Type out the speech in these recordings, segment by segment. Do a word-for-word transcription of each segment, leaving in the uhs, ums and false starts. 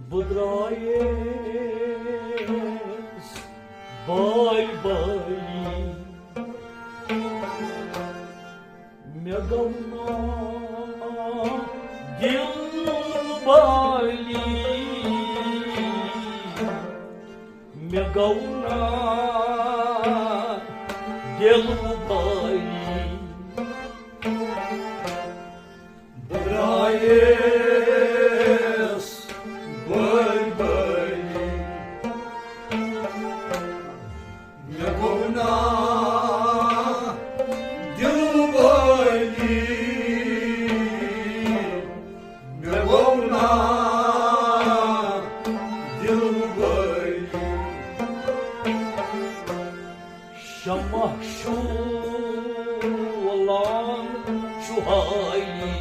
بہٕ درٛایس بٲلۍ بٲلی، مےٚ گوٚو نا دِل بٲلی، مےٚ گوٚو نا دِل بٲلی۔ بہٕ درٛایس بٲلۍ بٲلی، مےٚ گوٚو نا دِل بٲلی، مےٚ گوٚو نا دِل بٲلی۔ شمع شولان چھُ حٲلی،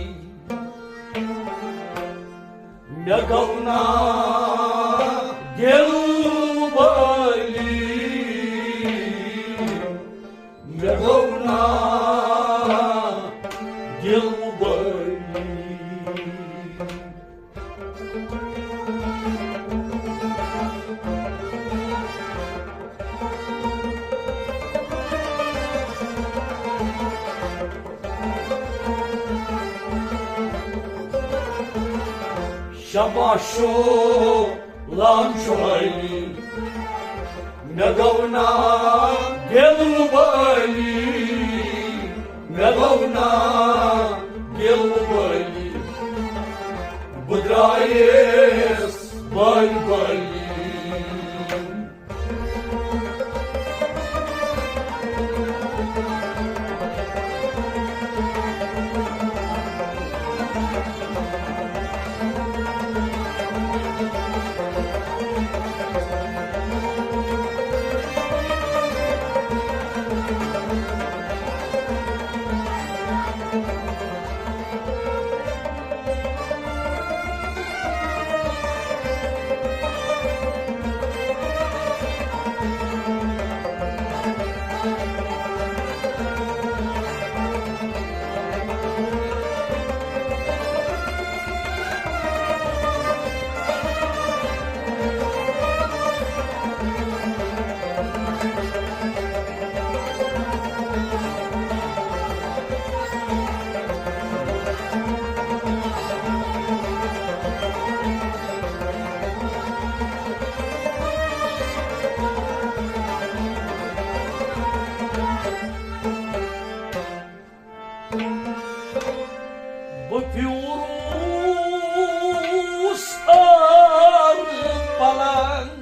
مےٚ گوٚو نا دِل بٲلی، مےٚ گوٚو نا دِل بٲلی۔ شمع شولان چھُ حٲلی، مےٚ گوٚو نا دِل بٲلی، مےٚ گوٚو نا دِل بٲلی، بہٕ درٛایس بٲلۍ بٲلی۔ بہٕ پھیوٗرُس ٲر پلنگ،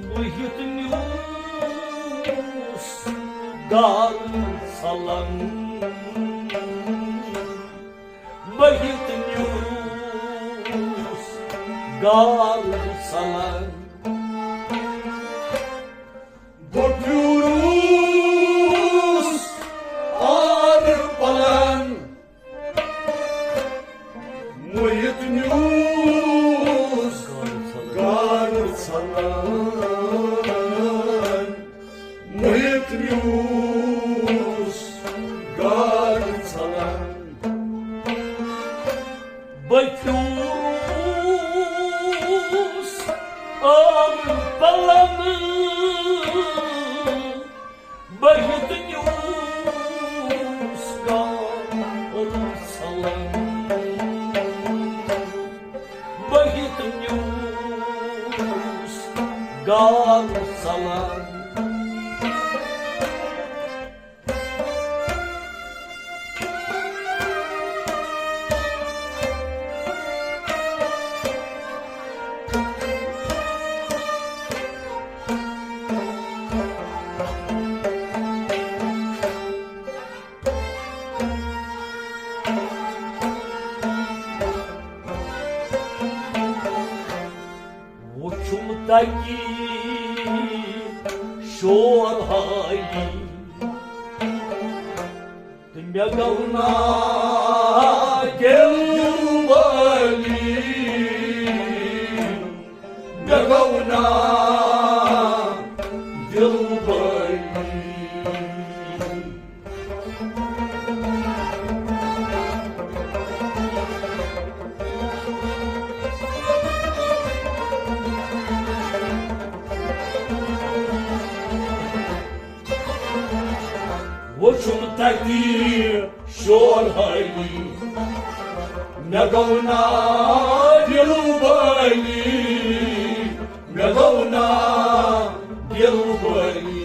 بہِتھ نیوٗس گارٕ ژلنگ، بہِتھ نیوٗس گارٕ ژلنگ۔ بہٕ پھیوٗرُس ٲر پلنگ، مُہِتھ نیوٗس گارٕ ژلنگ، مُہِتھ نیوٗس گارٕ ژلنگ۔ بہٕ پھیوٗرُس ٲر پلنگ، بہِتھ نیوٗس گارٕ ژلنگ، بہِتھ نیوٗس گارٕ ژلنگ۔ وُچھُم تَتہِ شور حٲلی، تہٕ مےٚ گوٚو نا دِل وٲلی، مےٚ گوٚو نا تَتہِ شور حٲلی، مےٚ گوٚو نا دِل وٲلی، مےٚ گوٚو نا دِل وٲلی۔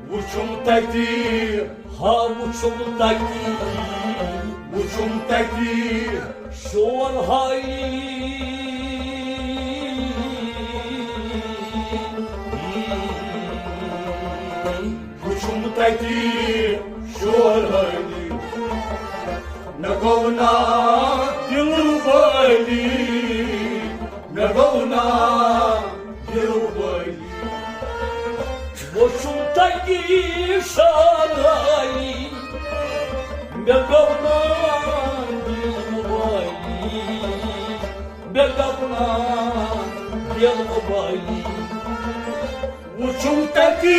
وُچھُم تَتہِ، ہا وُچھُم تَتہِ، وُچھُم تَتہِ شور حٲلی۔ وُچھُم تَتہِ شور حٲلی، مےٚ گوٚو نا دِل وٲلی، مےٚ گوٚو نا دِل وٲلی۔ وُچھُم تَتہِ شور حٲلی، مےٚ گوٚو نا دِل وٲلی، مےٚ گوٚو نا دِل وٲلی۔ وُچھُم تَتہِ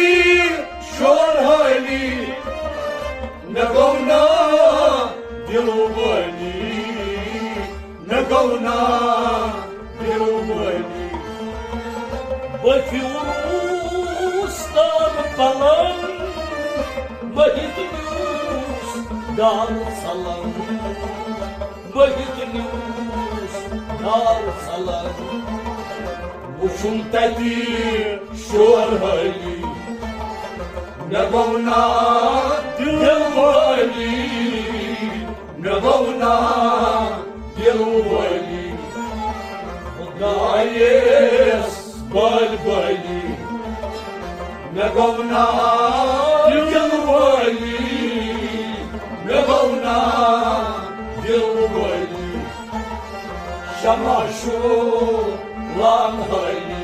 شور حٲلی، مےٚ گوٚو نا دِل وٲلی، مےٚ گوٚو نا دِل وٲلی۔ بہٕ پھیوٗرُس تَتھ پلنٛگ، مٔہِتھ نیوٗس گارٕ ژلنٛگ۔ مٔہِتھ نیوٗس گارٕ ژلنٛگ۔ وُچھُم تَتہِ شور حٲلی، مےٚ گوٚو نا دِل وٲلی، مےٚ گوٚو نا دِل وٲلی۔ خۄدایس بٲلۍ بٲلی، مےٚ گوٚو نا دِل وٲلی، مےٚ گوٚو نا دِل وٲلی۔ شمع شولان حٲلی۔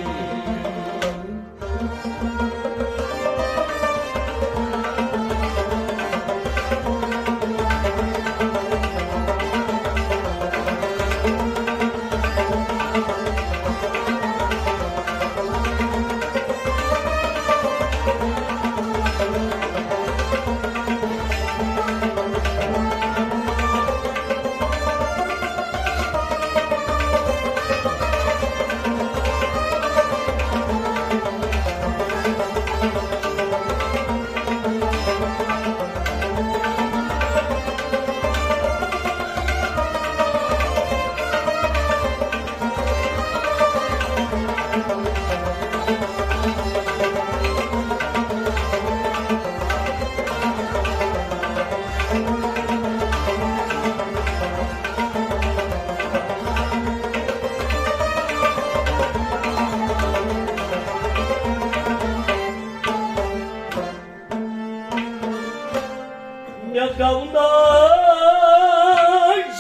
مےٚ گوٚو نا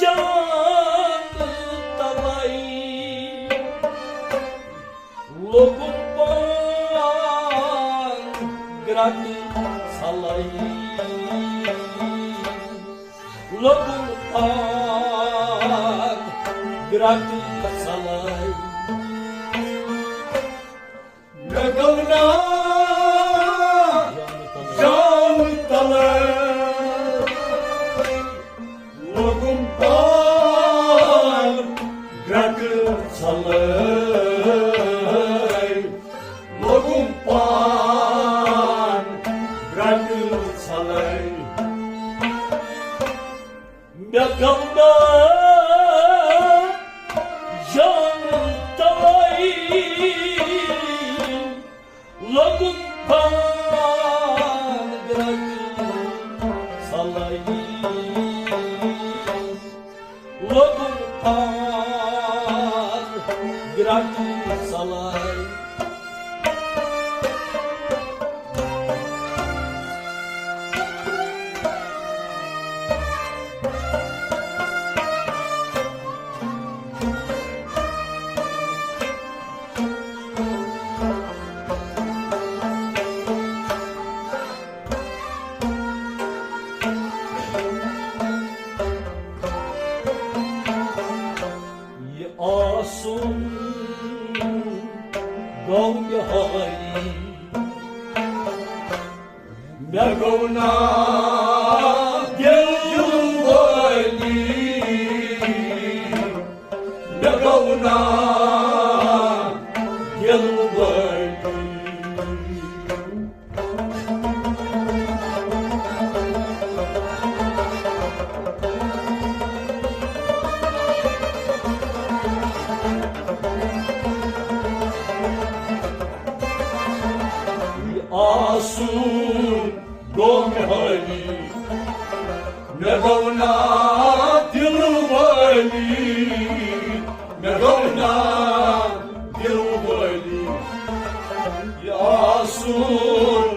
جان تلے، لوٚگُم پان گرٛٹہٕ ژھلے، لوٚگُم پان گرٛٹہٕ ژھلے۔ مےٚ گوٚو نا جان تلے، لوٚگُم پان گرٛٹہٕ ژھلے، لوٚگُم پان گرٛٹہٕ ژھلے۔ مےٚ گوٚو نا جان تلے، لوٚگُم پان گرٛٹہٕ ژھلے، لوٚگُم پان گرٛٹہٕ ژھلے۔ یہِ آسُن گوٚو مےٚ حٲلی، مےٚ گوٚو نا دِل وٲلی، مےٚ گوٚو نا دِل وٲلی۔ آسُن گوٚو مےٚ حٲلی، مےٚ گوٚو نا دِل وٲلی، مےٚ گوٚو نا دِل وٲلی۔ یہِ آسُن،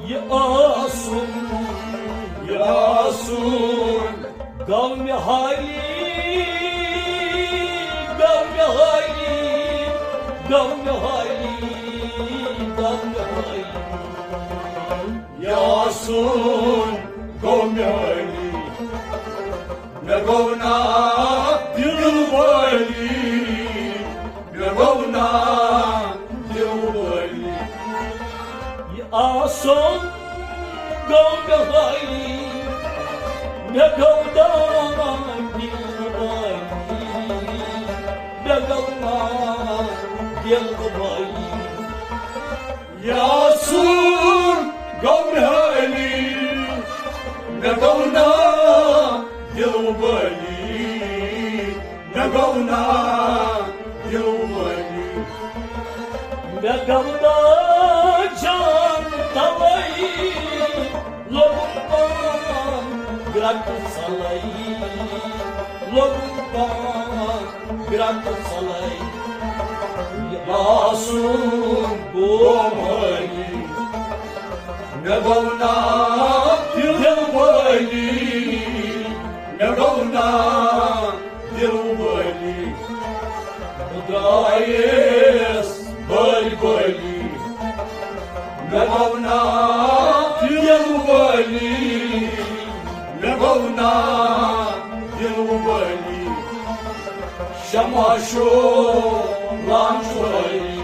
یہِ آسُن، یہِ آسُن گوٚو مےٚ حٲلی، گوٚو مےٚ حٲلی، گوٚو مےٚ حٲلی، گوٚو مےٚ حٲلی۔ یہِ آسُن گوٚو مےٚ حٲلی، مےٚ گوٚو نا دِل وٲلی، مےٚ گوٚو نا دِل وٲلی۔ یہِ آسُن گوٚو مےٚ حٲلی، مےٚ گوٚو نا دِل وٲلی، مےٚ گوٚو نا دِل وٲلی۔ یہِ آسُن گوٚو مےٚ حٲلی، مےٚ گوٚو نا دِل وٲلی، مےٚ گوٚو نا دِل وٲلی۔ مےٚ گوٚو نا جان توے، لوٚگُم پان گرٛٹہٕ ژلے، لوٚگُم پان گرٛٹہٕ ژلے۔ یہِ آسُن گوٚو مٲلی، مےٚ گوٚو نا دِل وٲلی، مےٚ گوٚو نا دِل وٲلی۔ خۄدایس بٲلۍ بٲلی، مےٚ گوٚو نا دِل وٲلی، مےٚ گوٚو نا دِل وٲلی۔ شمع شو لانچوٲلی۔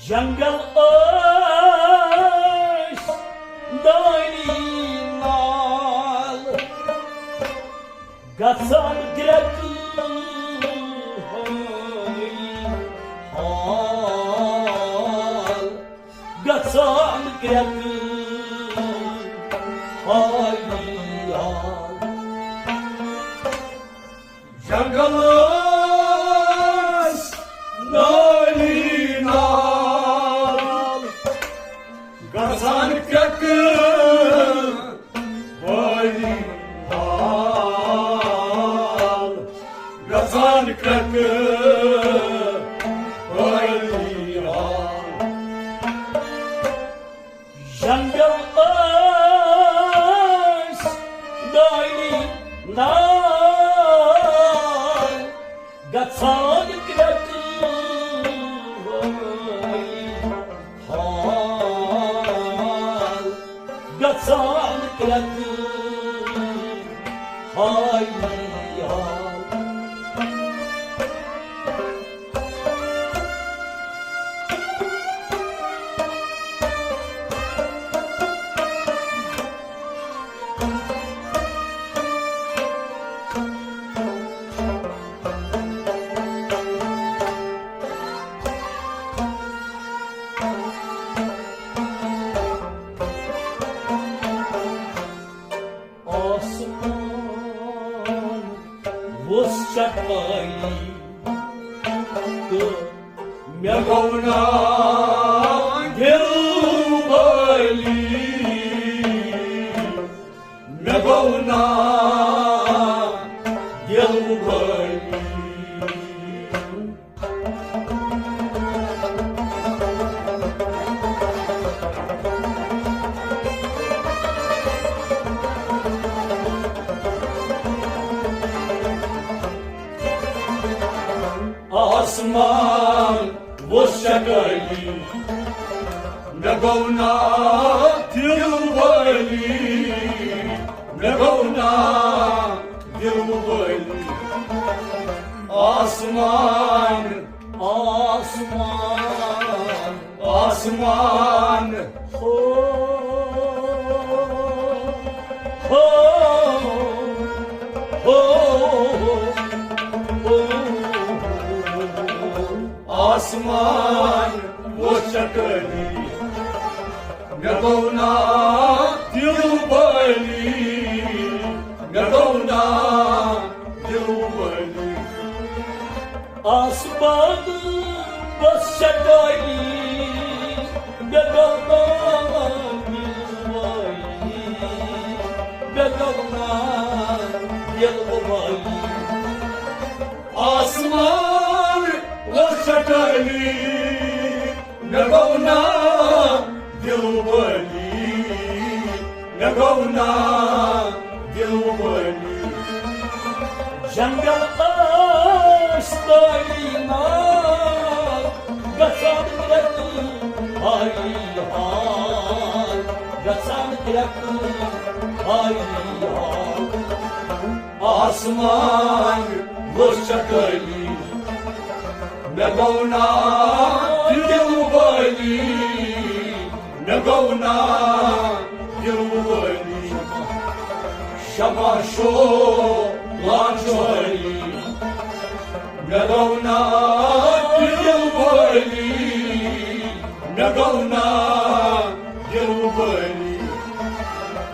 جنگل ٲسۍ دٲنی نال، گژھان گرٛٮ۪کہٕ حٲلی حال، گژھان گرٛٮ۪کہٕ حٲلی حال۔ جنگل ٲسۍ نٲلی نال، گژھان کرٛٮ۪کہٕ وٲلی حال، گژھان کرٛٮ۪کہٕ وٲلی حال۔ جنگل ٲسۍ دٲنی نال، گژھان کرٛٮ۪کہٕ وٲلی حال، گژھان کرٛٮ۪کہٕ وٲلی حال۔ آسمان ووٚژھ چٹوٲلی، مےٚ گوٚو نا دِل بٲلی، مےٚ گوٚو نا دِل بٲلی۔ آسمان وُچھ شکٲلی، مےٚ گوٚو نا دِل وٲلی، مےٚ گوٚو نا دِل وٲلی۔ آسمان، آسمان، آسمان۔ ہو، ہو، ہو، ہو۔ آسمان وُچھ شکٲلی، مےٚ گوٚو نا دِل بٲلی، مےٚ گوٚو نا دِل بٲلی۔ آسمان وُچھ شکٲلی، مےٚ گوٚو نا دِل بٲلی، مےٚ گوٚو نا دِل بٲلی۔ آسمان وُچھ شکٲلی، مےٚ گوٚو نا دِل بٲلی، مےٚ گوٚو نا دِل بٲلی۔ جنگل ٲسۍ تٲلی نار، گژھان کرٛٮ۪کہٕ ہالی ہال، گژھان کرٛٮ۪کہٕ ہالی ہال۔ آسمان وُچھ شکٲلی، مےٚ گوٚو نا دِل وٲلی، مےٚ گوٚو نا دِل وٲلی۔ شمع شعلہ چھٲلی، مےٚ گوٚو نا دِل وٲلی، مےٚ گوٚو نا دِل وٲلی۔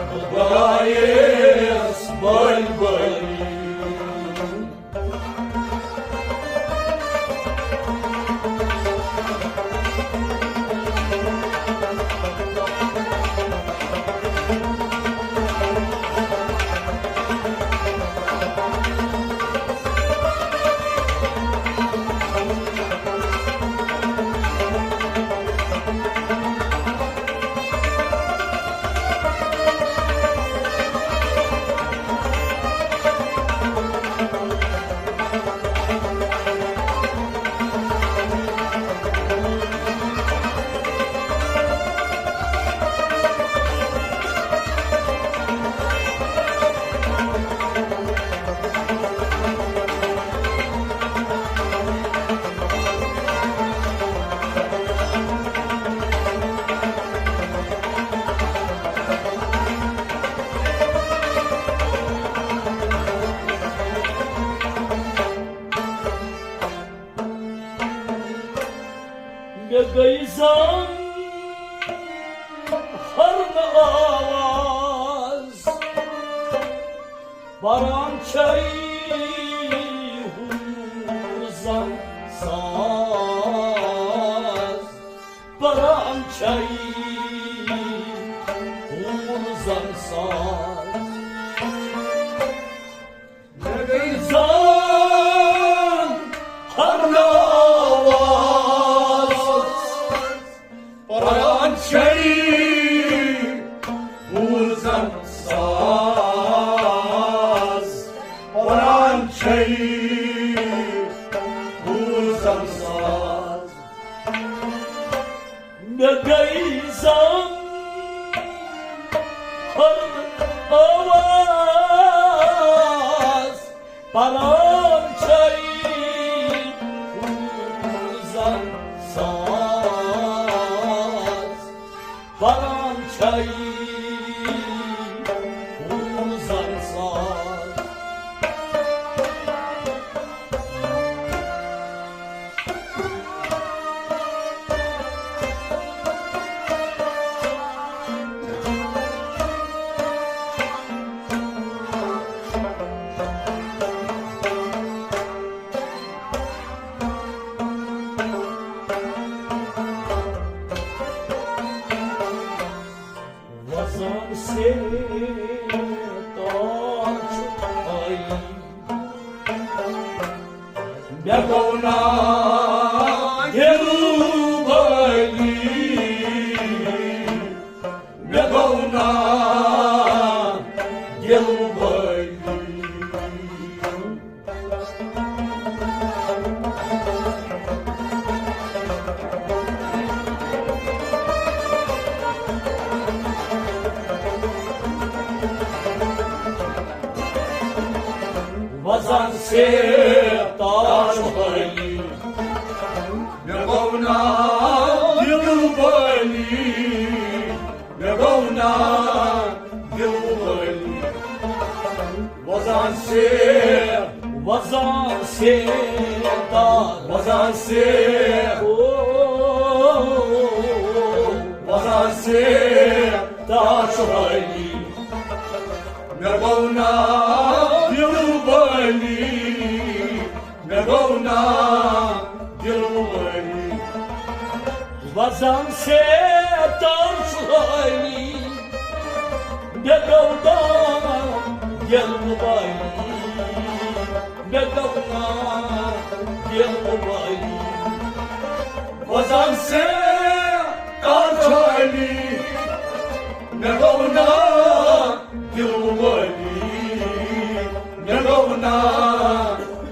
بہٕ درٛایس بٔلۍ بٔلۍ۔ مےٚ گٔے زن ہرنہٕ آواز، پران چھے ہوٗر زن ساز، پران چھے ہوٗر زن ساز۔ مےٚ گٔے زن ہرنہٕ آواز، پران چھے ہوٗر زن ساز، پران چھے ہوٗر زن ساز۔ مےٚ گٔے زن ہرنہٕ آواز، پران چھے ہوٗر زن ساز، پران چھے ہوٗر زن ساز۔ مےٚ گوٚو نا دِل بٲلی، مےٚ گوٚو نا دِل بٲلی۔ وزن سے تاج والی، مےٚ گوٚو نا دِل بٲلی، مےٚ گوٚو نا دِل بٲلی۔ وزن سے، وزن سے تاج، وزن سے، او، وزن سے تاج والی۔ مےٚ گوٚو نا دِل بٲلی، مےٚ گوٚو نا دِل بٲلی۔ وزن سے تاج والی، مےٚ گوٚو نا دِل بٲلی، مےٚ گوٚو نا دِل بٲلی۔ وزن سے تاج والی، مےٚ گوٚو نا دِل بٲلی، مےٚ گوٚو نا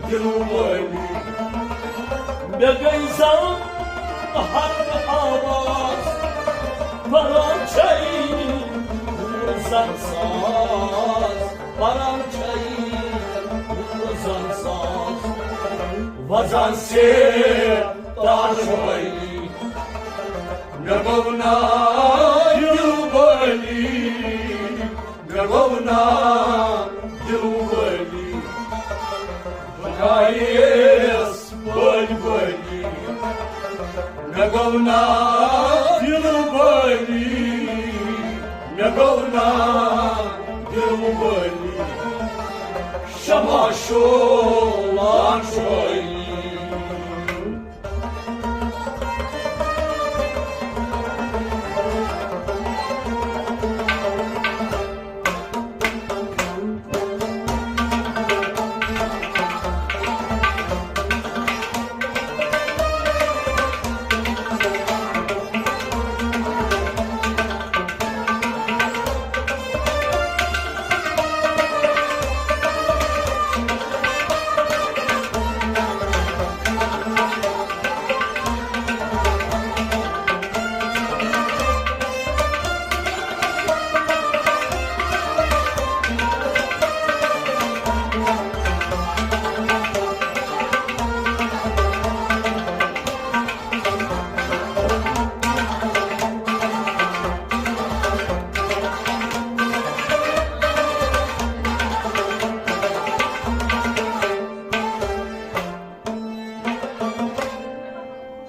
دِل بٲلی۔ مےٚ گٔے زن ہر آواز، پران چھے روزن ساز، پران چھے روزن ساز۔ وزن سے تاج والی، مےٚ گوٚو نا دِل بٲلی، مےٚ گوٚو نا دِل بٲلی۔ بہٕ درٛایس بٲلۍ بٲلی، مےٚ گوٚو نا دِل بٲلی، مےٚ گوٚو نا دِل بٲلی۔ شمع شولان چھولی۔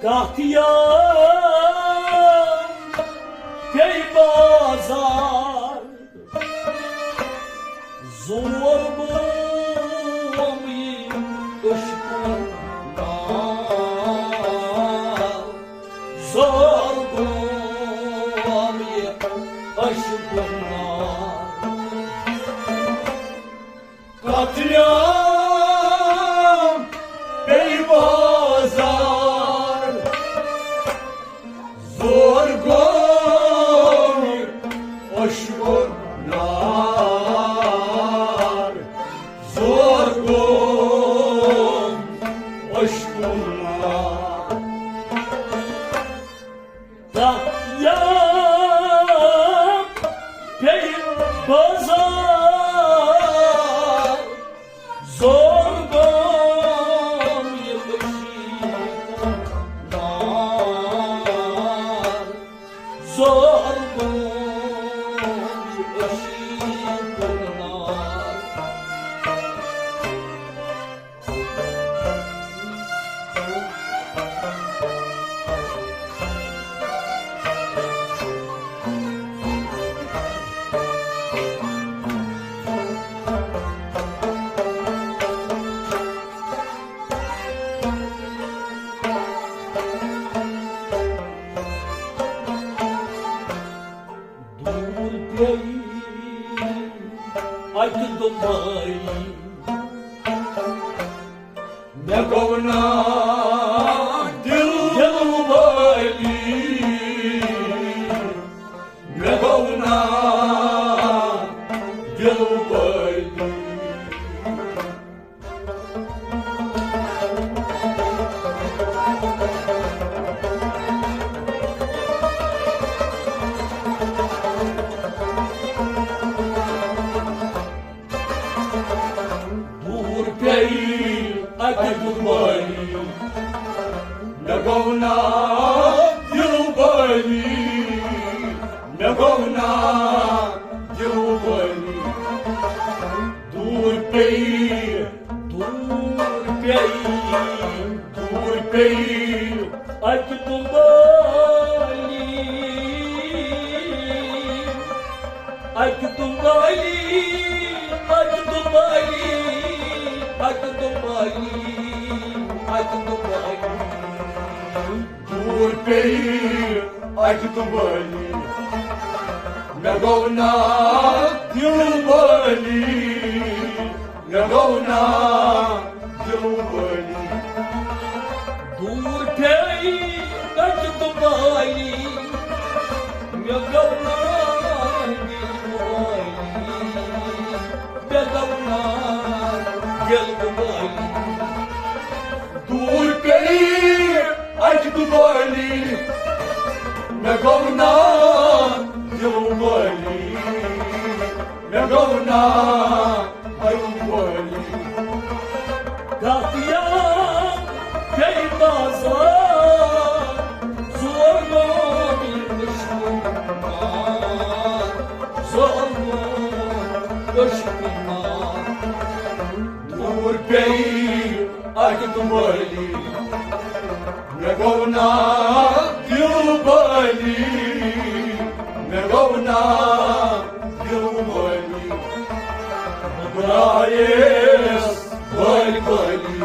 کتھ یا پیٚیہِ بازار، زور گوم یہِ عشقُن نار، زور گوم یہِ عشقُن نار۔ کتھ یا پیٚیہِ بازار، زور گوٚو عشقُن نار، زور گوٚو عشقُن نار۔ تتھ یا پیٚیہِ بازار، زور گوٚو یہِ عشقُن نار، زور گوٚو یہِ عشقُن نار۔ دوٗر پیٚیہِ اَتہِ دُبے۔ مےٚ گوٚو نا دِل وٲلی، مےٚ گوٚو نا دِل وٲلی۔ دوٗر پیٚیہِ اَکہِ دُبٲری، مےٚ گوٚو نا دِل بٲری، مےٚ گوٚو نا دِل بٲری۔ دوٗر پیٚیہِ، دوٗر پیٚیہِ، دوٗر پیٚیہِ اَکہِ دُبٲری۔ اَکہِ دُبٲری، اَکہِ دُبٲری، اَکہِ دُبٲری، اَکہِ دُبٲری۔ دوٗر پیٚیہِ اَکہِ دُبٲری، مےٚ گوٚو نا دِل بٲلی، مےٚ گوٚو نا دِل بٲلی۔ دوٗر پیٚیہِ اَکہِ دُبٲری، مےٚ گوٚو نا دِل بٲلی، مےٚ گوٚو نا دِل بٲلی۔ دوٗر پیٚیہِ اَکہِ دُبٲلی، مےٚ گوٚو نا دِل بٲلی، مےٚ گوٚو نا دِل بٲلی۔ گَتھ یا بیٚیہِ بازار، زور گوٚو یہِ دُشمن مار، زور گوٚو دُشمن مار۔ دوٗر پیٚیہِ اَکہِ دُبٲلی، مےٚ گوٚو نا دِل بٲلی، مےٚ گوٚو نا دِل بٲلی۔ بہٕ درٛایس بٲلۍ بٲلی،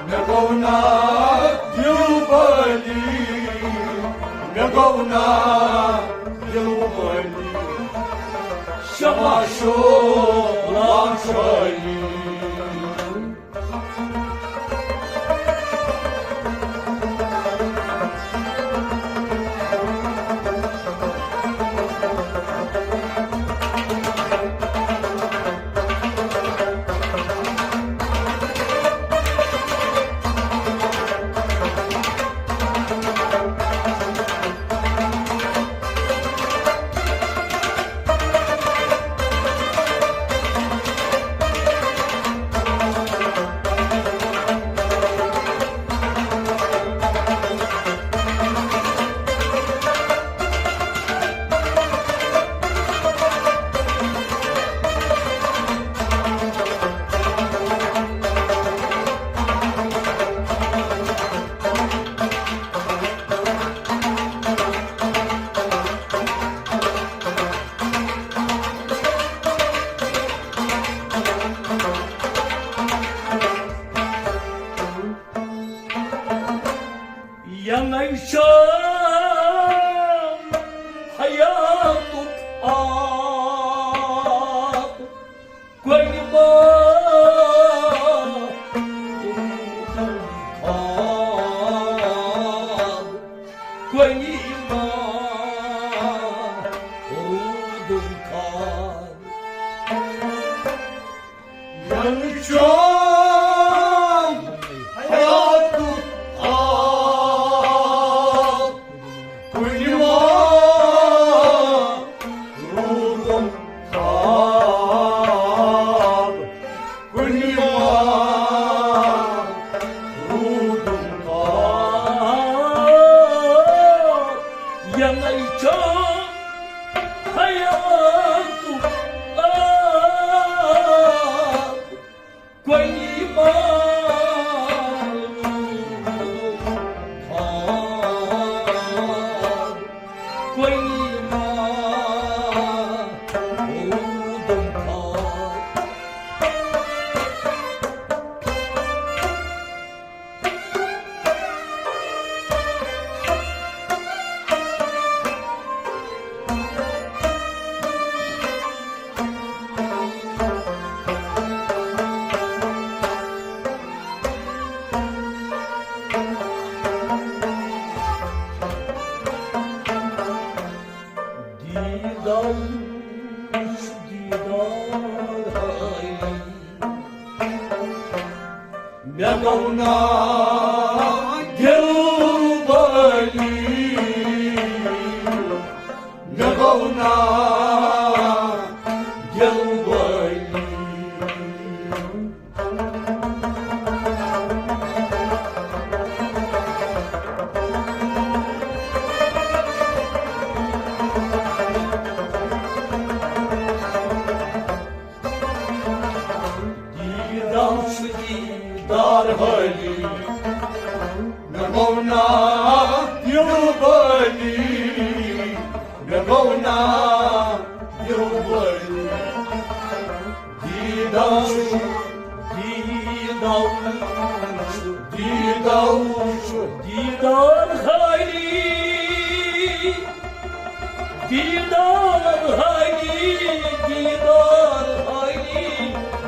مےٚ گوٚو نا دِل بٲلی، مےٚ گوٚو نا دِل بٲلی۔ شمع شو لاشٲلی۔ یَنَے شام حیاتُک آب، کۄلہِ ما روٗدُن خاب، کۄلہِ ما روٗدُن خاب۔ یَنہٕ چوم حیاتُک آب، مےٚ گوٚو نا دِل وٲلی، مےٚ گوٚو نا دِل وٲلی۔ دیٖدار چھُ دیٖدار حٲلی، مےٚ گوٚو نا دِل وٲلی، مےٚ گوٚو نا دِل وٲلی۔ دیٖدار چھُ دیٖدار چھُ دیٖدار چھُ دیٖدار حٲلی۔ دیٖدار حٲلی، دیٖدار حٲلی،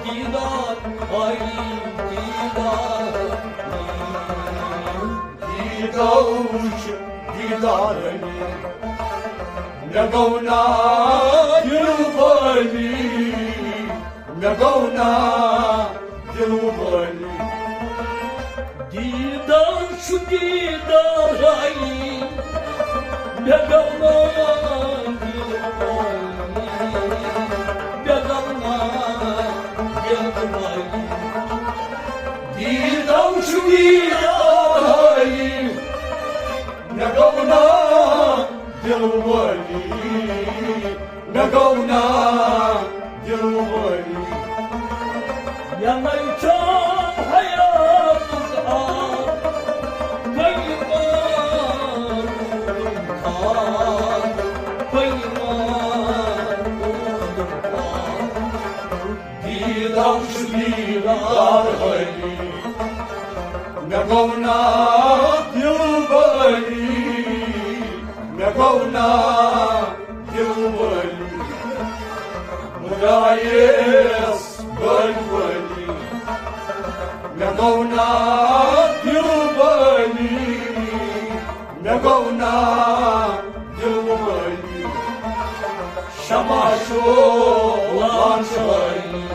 دیٖدار حٲلی، دیٖدار حٲلی۔ دیٖدار وٕچھ، دیٖدار حٲلی۔ مےٚ گوٚو نا دِل وٲلی، مےٚ گوٚو نا دِل وٲلی۔ دیٖدار چھُ دیٖدار حٲلی، مےٚ گوٚو نا دِل وٲلی، مےٚ گوٚو نا دِل وٲلی۔ دیٖدار چھُ دیٖدار حٲلی، مےٚ گوٚو نا دِل وٲلی۔ مےٚ گوٚو نا دِل وٲلی۔ یَنَے چھُم حیاتُک آب، بہٕ یِمہٕ تھاو، بہٕ یِمہٕ تھاو۔ دیٖدار چھُ دیٖدار حٲلی، مےٚ گوٚو نا دِل وٲلی، مےٚ گوٚو نا دِل وٲلی، خۄدایس بٔلۍ وٲلی۔ مےٚ گوٚو نا دِل وٲلی، مےٚ گوٚو نا دِل وٲلی۔ شمع شولان چھٲلی۔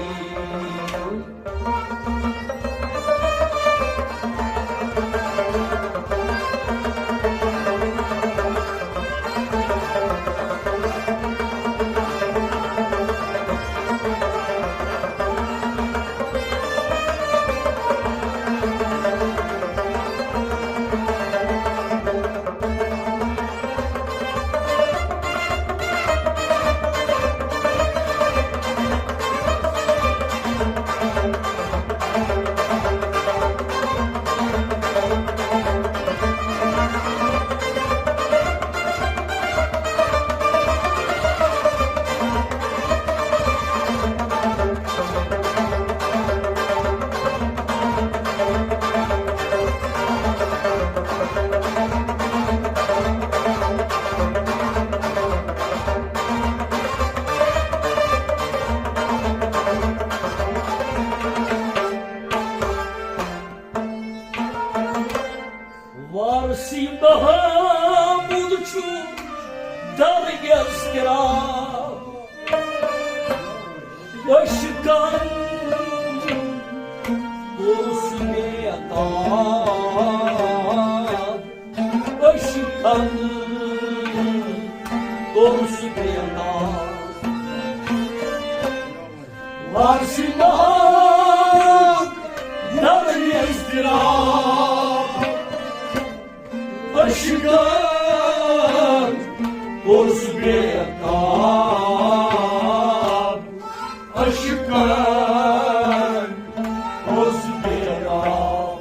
وارثی محمود چھُ درگیس گرام۔ عشقن اوس بے تاب، عشقن اوس بے تاب۔ وارثی محمود درگیس گرام۔ عشقن اوس بے تاب، عشقن اوس بے تاب۔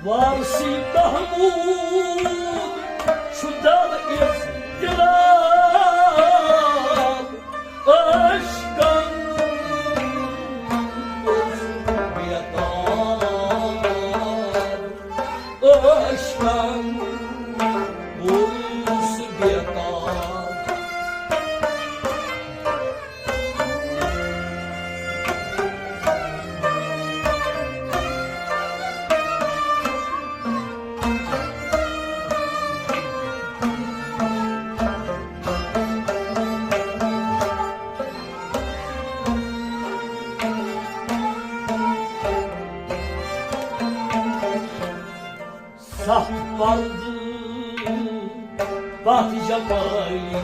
وارثی محمود چھُ در اضطراب، عشقن اوس بے تاب۔ عشقن اوس بے تاب۔ ستھ پردٕ پتھ جمٲلی۔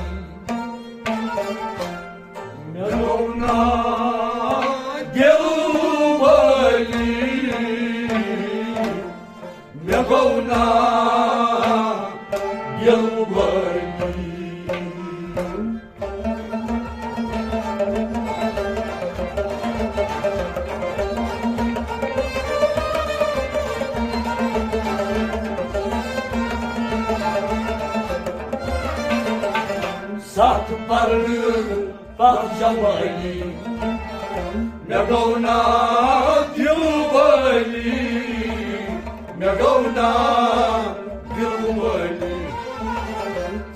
مےٚ گوٚو نا دِل وٲلی، مےٚ گوٚو نا دِل وٲلی۔ ستھ پردٕ پتھ جمٲلی، مےٚ گوٚو نا دِل وٲلی، مےٚ گوٚو نا دِل وٲلی۔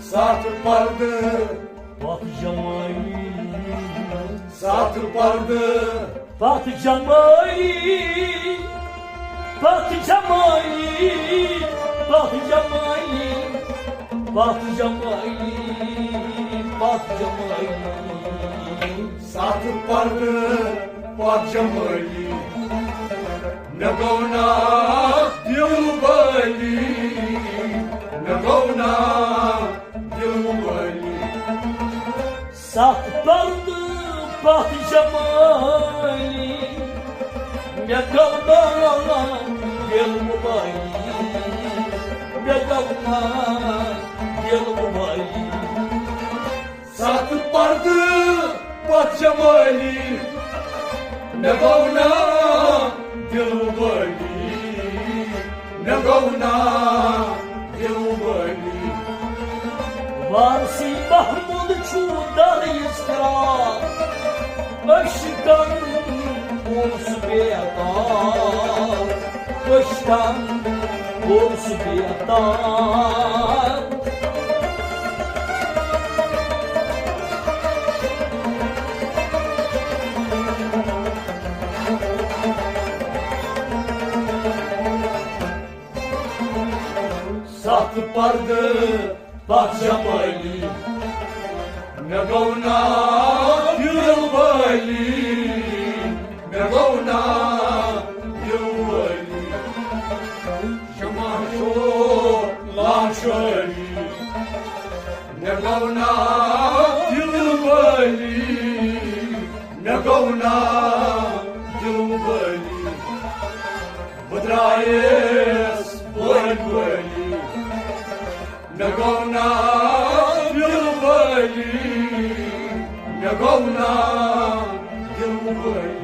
ستھ پردٕ پتھ جمٲلی، ستھ پردٕ پتھ جمٲلی، پتھ جمٲلی، پتھ جمٲلی، پتھ جمٲلی، پتھ جمٲلی۔ ستھ پردٕ پتھ جمٲلی، مےٚ گوٚو نا دِل وٲلی، مےٚ گوٚو نا دِل وٲلی۔ ستھ پردٕ پتھ جمٲلی، مےٚ گوٚو نا دِل وٲلی، مےٚ گوٚو نا دِل وٲلی۔ ستھ پردٕ پتھ جمٲلی، مےٚ گوٚو نا دِل وٲلی، مےٚ گوٚو نا دِل وٲلی۔ وارثی محمود چھُ دریس کران، عشقن اوس بے عطا، عشقن اوس بے عطا۔ ستھ پردٕ پتھ جمٲلی، مےٚ گوٚو نا دِل وٲلی، مےٚ گوٚو نا دِل وٲلی۔ شمع شو لاشٲری، مےٚ گوٚو نا دِل وٲلی، مےٚ گوٚو نا دِل وٲلی۔ بہٕ درٛایس بٲلۍ بٲلی، مےٚ گوٚو نا دِل وٲلی، مےٚ گوٚو نا دِل وٲلی۔